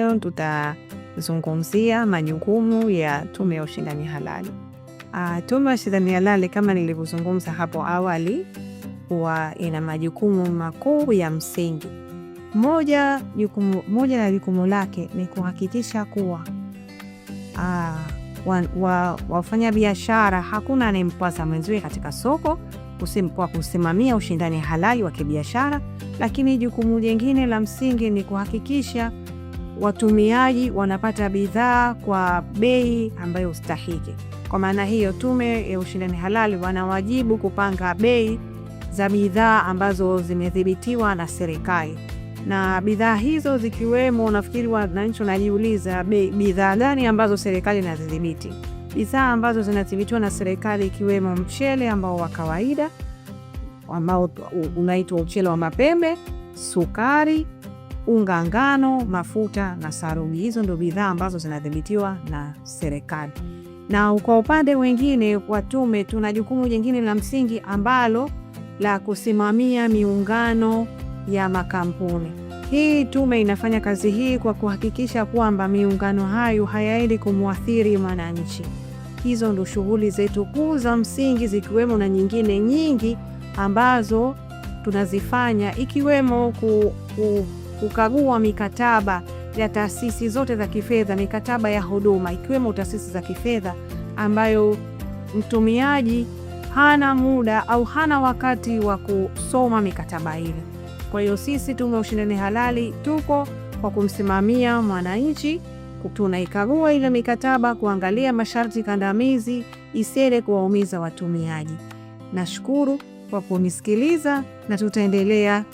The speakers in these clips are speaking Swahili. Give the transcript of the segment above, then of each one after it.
Leo tutazungumzia majukumu ya Tume ya Ushindani Halali. Tume ya Ushindani Halali kama nilivyozungumza hapo awali huwa ina majukumu makuu ya msingi. Moja la jukumu lake ni kuhakikisha kuwa wafanyabiashara hakuna anayempasa mwenziwe katika soko kwa kusimamia ushindani halali wa kibiashara. Lakini jukumu jingine la msingi ni kuhakikisha watumiaji wanapata bidhaa kwa bei ambayo stahiki. Kwa maana hiyo, Tume ya Ushindani Halali wana wajibu kupanga bei za bidhaa ambazo zimedhibitiwa na serikali, na bidhaa hizo zikiwemo, nafikiri wananchi wanajiuliza bidhaa gani ambazo serikali inazidhibiti. Bidhaa ambazo zinadhibitiwa na serikali ikiwemo mchele ambao wa kawaida ambao unaitwa mchele wa mapembe, sukari, unga ngano, mafuta na saruji. Hizo ndio bidhaa ambazo zinadhibitiwa na serikali. Na kwa upande mwingine wa tume, tuna jukumu jingine la msingi ambalo la kusimamia miungano ya makampuni. Hii tume inafanya kazi hii kwa kuhakikisha kwamba miungano hayo hayaendi kumwathiri mwananchi. Hizo ndo shughuli zetu kuu za msingi, zikiwemo na nyingine nyingi ambazo tunazifanya ikiwemo kukagua mikataba ya taasisi zote za kifedha, mikataba ya huduma ikiwemo taasisi za kifedha ambayo mtumiaji hana muda au hana wakati wa kusoma mikataba ile. Kwa hiyo sisi Tume ya Ushindani Halali tuko kwa kumsimamia mwananchi, tunaikagua ile mikataba kuangalia masharti kandamizi isiende kuwaumiza watumiaji. Nashukuru kwa kunisikiliza na tutaendelea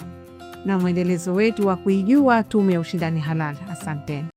na mwendelezo wetu wa kuijua Tume ya Ushindani Halali. Asanteni.